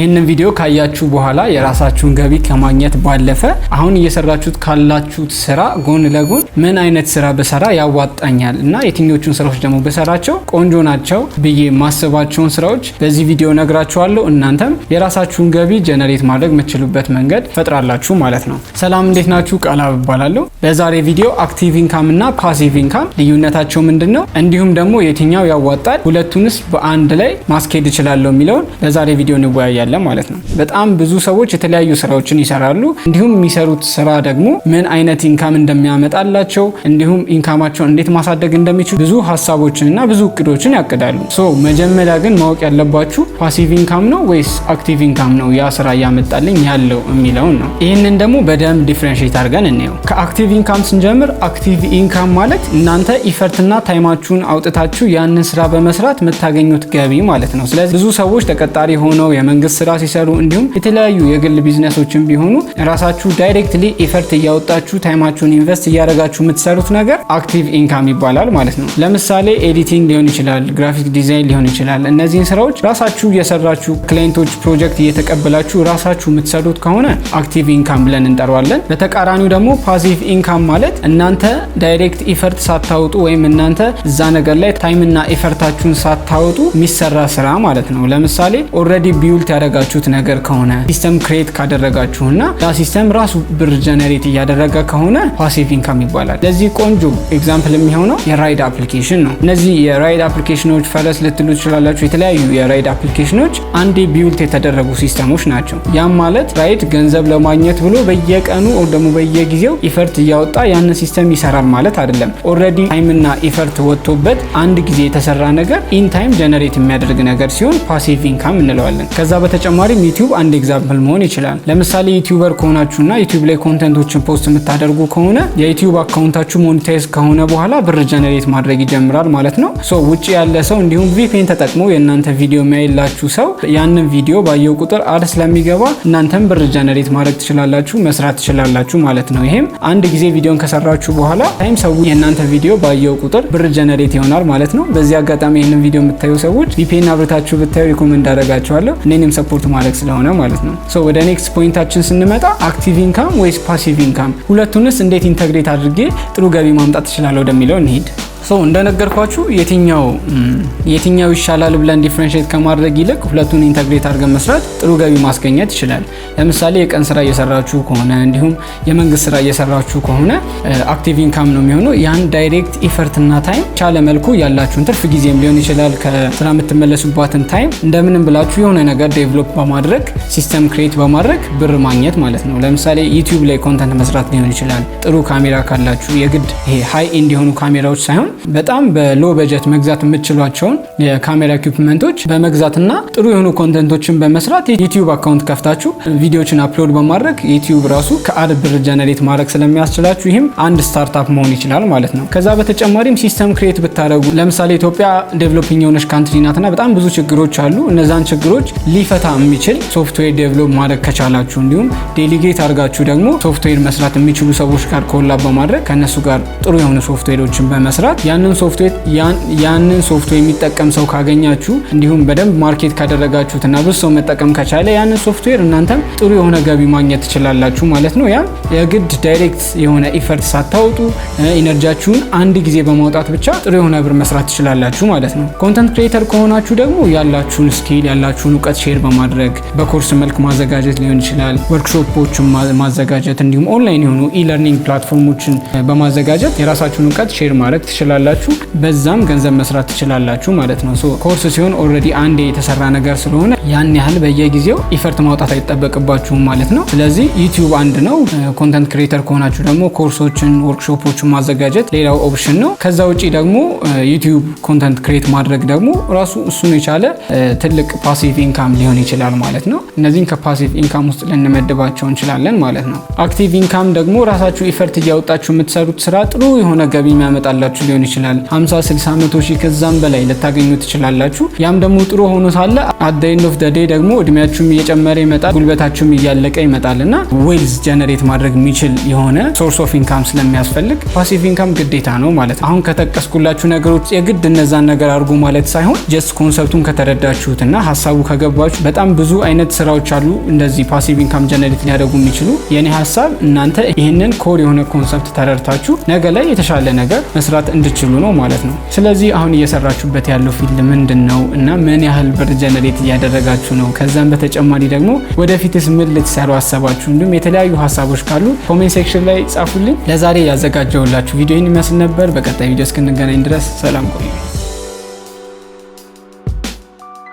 ይህንን ቪዲዮ ካያችሁ በኋላ የራሳችሁን ገቢ ከማግኘት ባለፈ አሁን እየሰራችሁት ካላችሁት ስራ ጎን ለጎን ምን አይነት ስራ ብሰራ ያዋጣኛል እና የትኞቹን ስራዎች ደግሞ ብሰራቸው ቆንጆ ናቸው ብዬ የማስባቸውን ስራዎች በዚህ ቪዲዮ እነግራችኋለሁ። እናንተም የራሳችሁን ገቢ generate ማድረግ የምትችሉበት መንገድ ፈጥራላችሁ ማለት ነው። ሰላም፣ እንዴት ናችሁ? ቃላ እባላለሁ። በዛሬ ቪዲዮ active income እና passive income ልዩነታቸው ምንድን ነው፣ እንዲሁም ደግሞ የትኛው ያዋጣል፣ ሁለቱንስ በአንድ ላይ ማስኬድ እችላለሁ የሚለውን በዛሬ ቪዲዮ እንወያያለን ማለት ነው። በጣም ብዙ ሰዎች የተለያዩ ስራዎችን ይሰራሉ። እንዲሁም የሚሰሩት ስራ ደግሞ ምን አይነት income እንደሚያመጣላቸው እንዲሁም income ኣቸውን እንዴት ማሳደግ እንደሚችሉ ብዙ ሀሳቦችን እና ብዙ እቅዶችን ያቅዳሉ። So መጀመሪያ ግን ማወቅ ያለባችሁ passive income ነው ወይስ active income ነው ያ ስራ እያመጣልኝ ያለው የሚለውን ነው። ይህንን ደግሞ በደንብ differentiate አድርገን እንየው። ከ active income ስንጀምር፣ active income ማለት እናንተ effort ና time ኣችሁን አውጥታችሁ ያንን ስራ በመስራት የምታገኙት ገቢ ማለት ነው። ስለዚህ ብዙ ሰዎች ተቀጣሪ ሆነው የመንግስት ስራ ሲሰሩ እንዲሁም የተለያዩ የግል ቢዝነሶችን ቢሆኑ ራሳችሁ directly effort እያወጣችሁ፣ time ኣችሁን invest እያደረጋችሁ የምትሰሩት ነገር active income ይባላል ማለት ነው። ለምሳሌ editing ሊሆን ይችላል፣ graphic design ሊሆን ይችላል። እነዚህን ስራዎች ራሳችሁ እየሰራችሁ፣ client ኦች ፕሮጀክት እየተቀበላችሁ ራሳችሁ የምትሰሩት ከሆነ active income ብለን እንጠራዋለን። በተቃራኒው ደግሞ passive income ማለት እናንተ direct effort ሳታወጡ ወይም እናንተ እዛ ነገር ላይ time ና effort ኣችሁን ሳታወጡ የሚሰራ ስራ ማለት ነው። ለምሳሌ already built ያደረጋችሁት ነገር ከሆነ፣ system create ካደረጋችሁና ያ system ራሱ ብር generate እያደረገ ከሆነ passive income ይባላል። ለዚህ ቆንጆ example የሚሆነው የ ride application ነው። እነዚህ የ ride application ኖች፣ ፈረስ ልትሉ ትችላላችሁ። የተለያዩ የ ride application ኖች አንዴ built የተደረጉ system ኦች ናቸው። ያም ማለት ራይድ ገንዘብ ለማግኘት ብሎ በየቀኑ ደግሞ በየጊዜው effort እያወጣ ያንን system ይሰራል ማለት አይደለም። Already time ና effort ወጥቶበት አንድ ጊዜ የተሰራ ነገር in time generate የሚያደርግ ነገር ሲሆን passive income እንለዋለን። ከዛ በተጨማሪም ዩቲዩብ አንድ example መሆን ይችላል። ለምሳሌ YouTuber ከሆናችሁና ዩቲዩብ ላይ content ኦችን post የምታደርጉ ከሆነ የዩቲዩብ account ኣችሁ monetize ከሆነ በኋላ ብር generate ማድረግ ይጀምራል ማለት ነው። So ውጭ ያለ ሰው እንዲሁም VPN ተጠቅሞ የእናንተ ቪዲዮ የሚያይላችሁ ሰው ያንን ቪዲዮ ባየው ቁጥር ad ስለሚገባ እናንተም ብር generate ማድረግ ትችላላችሁ፣ መስራት ትችላላችሁ ማለት ነው። ይሄም አንድ ጊዜ ቪዲዮን ከሰራችሁ በኋላ time ሰው የእናንተ ቪዲዮ ባየው ቁጥር ብር generate ይሆናል ማለት ነው። በዚህ አጋጣሚ ይህንን ቪዲዮ የምታዩ ሰዎች VPN አብርታችሁ ብታዩ recommend አደርጋችኋለሁ፣ እኔንም support ማድረግ ስለሆነ ማለት ነው። So ወደ next point ኣችን ስንመጣ active income ወይስ passive income፣ ሁለቱንስ እንዴት integrate አድርጌ ጥሩ ገቢ ማምጣት እችላለሁ ወደሚለው እንሂድ። So እንደነገርኳችሁ የትኛው ይሻላል ብለን differentiate ከማድረግ ይልቅ ሁለቱን integrate አድርገን መስራት ጥሩ ገቢ ማስገኘት ይችላል። ለምሳሌ የቀን ስራ እየሰራችሁ ከሆነ እንዲሁም የመንግስት ስራ እየሰራችሁ ከሆነ active income ነው የሚሆነው። ያን direct effort እና time ቻለ መልኩ ያላችሁን ትርፍ ጊዜም ሊሆን ይችላል፣ ከስራ የምትመለሱባትን time እንደምንም ብላችሁ የሆነ ነገር develop በማድረግ፣ system create በማድረግ ብር ማግኘት ማለት ነው። ለምሳሌ ዩቲዩብ ላይ content መስራት ሊሆን ይችላል። ጥሩ ካሜራ ካላችሁ፣ የግድ ይሄ high end የሆኑ ካሜራዎች ሳይሆን በጣም በ low budget መግዛት የምትችሏቸውን የካሜራ equipment ኦች በመግዛትና ጥሩ የሆኑ content ኦችን በመስራት ዩቲዩብ account ከፍታችሁ ቪዲዮችን upload በማድረግ ዩቲዩብ ራሱ ከ ad ብር generate ማድረግ ስለሚያስችላችሁ ይህም አንድ startup መሆን ይችላል ማለት ነው። ከዛ በተጨማሪም system create ብታደረጉ፣ ለምሳሌ ኢትዮጵያ developing የሆነች country ናትና በጣም ብዙ ችግሮች አሉ። እነዛን ችግሮች ሊፈታ የሚችል software develop ማድረግ ከቻላችሁ፣ እንዲሁም delegate አድርጋችሁ ደግሞ ሶፍትዌር መስራት የሚችሉ ሰዎች ጋር collab በማድረግ ከእነሱ ጋር ጥሩ የሆኑ ሶፍትዌሮችን በመስራት ያንን ሶፍትዌር የሚጠቀም ሰው ካገኛችሁ፣ እንዲሁም በደንብ market ካደረጋችሁት እና ብዙ ሰው መጠቀም ከቻለ ያንን ሶፍትዌር እናንተም ጥሩ የሆነ ገቢ ማግኘት ትችላላችሁ ማለት ነው። ያም የግድ direct የሆነ effort ሳታወጡ energy ያችሁን አንድ ጊዜ በማውጣት ብቻ ጥሩ የሆነ ብር መስራት ትችላላችሁ ማለት ነው። Content creator ከሆናችሁ ደግሞ ያላችሁን skill፣ ያላችሁን እውቀት share በማድረግ በኮርስ መልክ ማዘጋጀት ሊሆን ይችላል፣ ወርክሾፖችን ማዘጋጀት፣ እንዲሁም ኦንላይን የሆኑ e-learning platform ኦችን በማዘጋጀት የራሳችሁን እውቀት share ማድረግ ትችላላችሁ። በዛም ገንዘብ መስራት ትችላላችሁ ማለት ነው። So ኮርስ ሲሆን already አንዴ የተሰራ ነገር ስለሆነ ያን ያህል በየጊዜው effort ማውጣት አይጠበቅባችሁም ማለት ነው። ስለዚህ ዩቲዩብ አንድ ነው። Content creator ከሆናችሁ ደግሞ ኮርሶችን፣ ወርክሾፖችን ማዘጋጀት ሌላው option ነው። ከዛ ውጪ ደግሞ ዩቲዩብ content create ማድረግ ደግሞ ራሱ እሱን የቻለ ትልቅ passive income ሊሆን ይችላል ማለት ነው። እነዚህን ከ passive income ውስጥ ልንመድባቸው እንችላለን ማለት ነው። Active income ደግሞ ራሳችሁ effort እያወጣችሁ የምትሰሩት ስራ ጥሩ የሆነ ገቢ የሚያመጣላችሁ ሊሆን ሊሆን ይችላል፣ 50፣ 60፣ 100 ሺህ ከዛም በላይ ልታገኙ ትችላላችሁ። ያም ደግሞ ጥሩ ሆኖ ሳለ at the end of the day ደግሞ እድሜያችሁም እየጨመረ ይመጣል፣ ጉልበታችሁም እያለቀ ይመጣል እና wealth generate ማድረግ የሚችል የሆነ source of income ስለሚያስፈልግ passive income ግዴታ ነው ማለት ነው። አሁን ከጠቀስኩላችሁ ነገሮች የግድ እነዛን ነገር አድርጉ ማለት ሳይሆን just concept ኡን ከተረዳችሁትና ሀሳቡ ከገባችሁ በጣም ብዙ አይነት ስራዎች አሉ እንደዚህ passive income generate ሊያደርጉ የሚችሉ። የኔ ሀሳብ እናንተ ይህንን core የሆነ concept ተረድታችሁ ነገ ላይ የተሻለ ነገር መስራት እንድትችሉ ነው ማለት ነው። ስለዚህ አሁን እየሰራችሁበት ያለው field ምንድን ነው እና ምን ያህል ብር generate እያደረጋችሁ ነው? ከዛም በተጨማሪ ደግሞ ወደፊትስ ምን ልትሰሩ አሰባችሁ? እንዲሁም የተለያዩ ሀሳቦች ካሉ comment section ላይ ጻፉልኝ። ለዛሬ ያዘጋጀሁላችሁ ቪዲዮ ይህን ይመስል ነበር። በቀጣይ ቪዲዮ እስክንገናኝ ድረስ ሰላም ቆዩ።